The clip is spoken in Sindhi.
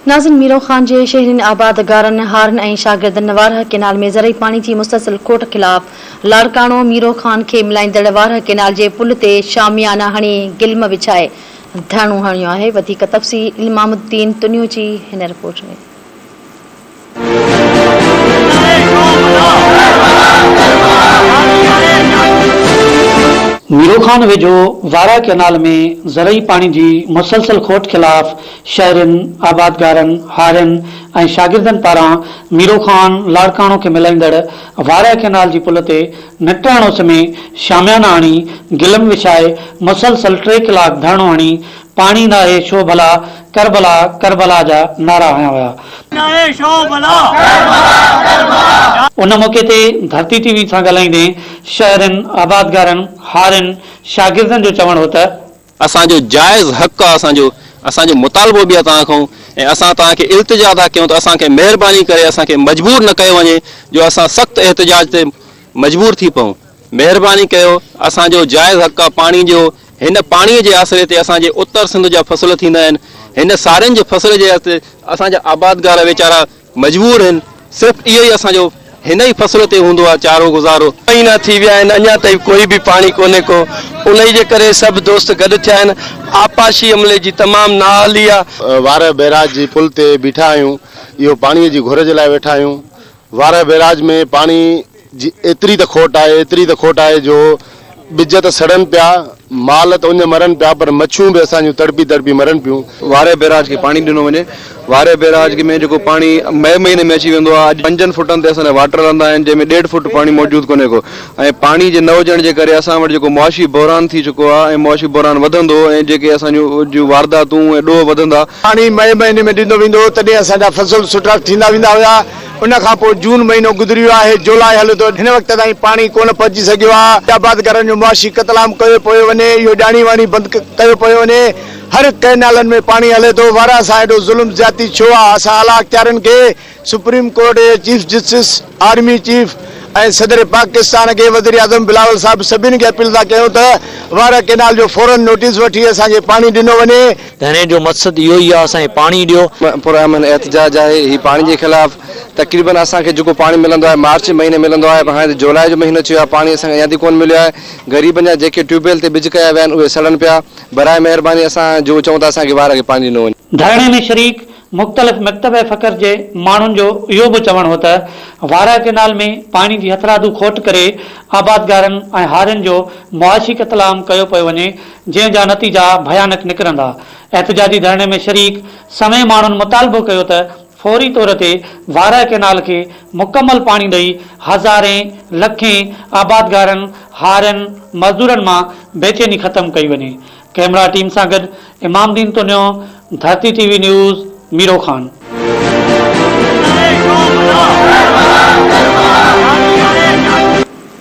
ناظرين ميرو خان جي شهرين آبادگارن، هارين ۽ شاگردن وارهه ڪينال ۾ زرعي پاڻي جي مسلسل کوٽ خلاف لاڙڪاڻو ميرو خان کي ملائيندڙ وارهه ڪينال جي پل تي شاميانا هڻي گلم وڇائي ڌرڻو هنيو آهي وڌيڪ تفصيل امام الدين تنيو جي هن رپورٽ ۾. ميرو خان ويجهو وارهه ڪئنال ۾ زرعي پاڻي جي مسلسل کوٽ خلاف شهرين، آبادگارن، هارين ۽ شاگردن پاران ميرو خان لاڙڪاڻو کي ملائيندڙ وارهه ڪئنال جي پل تي نٽهڻ اس ۾ شاميانا هڻي گلم وڇائي مسلسل ٽي ڪلاڪ ڌرڻو هڻي پاڻي ناهي ڇو ڀلا ڪربلا ڪربلا جا نعرا هنيا ويا. ناهي ڇو ڀلا ڪربلا ڪربلا. ان موقعي تي ڌرتي ٽي وي سان ڳالهائيندي شهرين، آبادگارن، هارين، شاگردن جو چوڻ هو ته. اسان جو جائز حق آ اسان جو اسان جو مطالبو به آ توهان کان ۽ اسان توهان کي التجا ٿا ڪيون ته اسان کي مهرباني ڪري اسان کي مجبور نه ڪيو وڃي جو اسان سخت احتجاج تي مجبور ٿي پئون مهرباني ڪيو اسان جو جائز حق آ پاڻي جو هن پاڻي جي آسري تي اسان جي اتر سنڌ جا فصل ٿيندا آهن هن سارين جي فصل جي تي اسان جا آبادگار ويچارا مجبور آهن صرف اهو ئي اسان جو هن ئي فصل تي هوندو آهي چارو گذارو. مهينا ٿي ويا آهن اڃا تائين ڪوئي به پاڻي ڪونهي ڪو انهي جي ڪري سڀ دوست گڏ ٿيا آهن آبپاشي عملي جي تمام نااهلي آ. وارهه بئراج جي پل تي بيٺا آهيون اهو پاڻي جي گهرج لاء ويٺا آهيون وارهه بئراج ۾ پاڻي جي ايتري ته کوٽ آهي ايتري ته کوٽ آهي جو ٻج ته سڙن پيا، مال ته اڃ مرن پيا پر مڇيون به اسان جون تڙپي تڙپي مرن پيون. وارهه بئراج کي پاڻي ڏنو وڃي. وارهه بئراج ۾ جيڪو پاڻي مئي مهيني ۾ اچي ويندو آهي اڄ پنجن فوٽن تي اسان جا واٽر رهندا آهن جنهن ۾ ڏيڍ فوٽ پاڻي موجود ڪونهي ڪو ۽ پاڻي جي نه هجڻ جي ڪري اسان وٽ جيڪو معاشي بحران ٿي چڪو آهي ۽ معاشي بحران وڌندو ۽ جيڪي اسان جون وارداتون ۽ ڏوهه وڌندا. پاڻي مئي مهيني ۾ ڏنو ويندو هو تڏهن اسان جا فصل سٺا ٿيندا ويندا هيا. ان کان پوء جون مهينو گذري ويو آهي، جولاء هلي ٿو، هن وقت تائين پاڻي ڪونه پهچي سگهيو آهي، آبادگارن جو معاشي قتلام ڪيو پيو وڃي، اهو ڄاڻي واڻي بند ڪيو پيو وڃي، هر ڪئنالن ۾ پاڻي هلي ٿو، وارهه سان ايڏو ظلم زيادتي ڇو آهي، اسان اعليٰ اختيارين کي سپريم ڪورٽ جي چيف جسٽس، آرمي چيف ۽ صدر پاڪستان کي وزيراعظم بلاول صاحب سڀني کي اپيل ٿا ڪيون ته وارهه ڪئنال جو فورن نوٽيس وٺي اسان کي پاڻي ڏنو وڃي. ڌرڻي جو مقصد اهو ئي آهي اسان کي پاڻي ڏيو. پرامن احتجاج آهي هي پاڻي جي خلاف تقريبن اسان کي جيڪو پاڻي ملندو آهي مارچ مهيني ملندو آهي پر هاڻي ته جولاء جو مهينو اچي ويو آهي پاڻي اسان کي اڃا تائين ڪونه مليو آهي غريبن جا جيڪي ٽيوب ويل تي ٻج ڪيا ويا آهن اهي سڙن پيا براء مهرباني اسان جو چئون ٿا اسان کي وارهه کي پاڻي ڏنو وڃي. ڌرڻي ۾ شريڪ مختلف مڪتبه فڪر جي ماڻهن جو اهو به چوڻ هو ته وارهه ڪئنال ۾ پاڻي جي هٿرادو کوٽ ڪري آبادگارن ۽ هارين جو معاشي قتلام ڪيو پيو وڃي جنهن جا نتيجا ڀيانڪ نڪرندا. احتجاجي ڌرڻي ۾ شريڪ سوين ماڻهن مطالبو ڪيو ته فوري طور تي وارهه ڪئنال کي مڪمل پاڻي ڏئي هزارين لکين آبادگارن، هارين، مزدورن مان بيچيني ختم ڪئي وڃي. ڪئميرا ٽيم سان گڏ Imam Uddin Tunio, Dharti T V news, Miro Khan.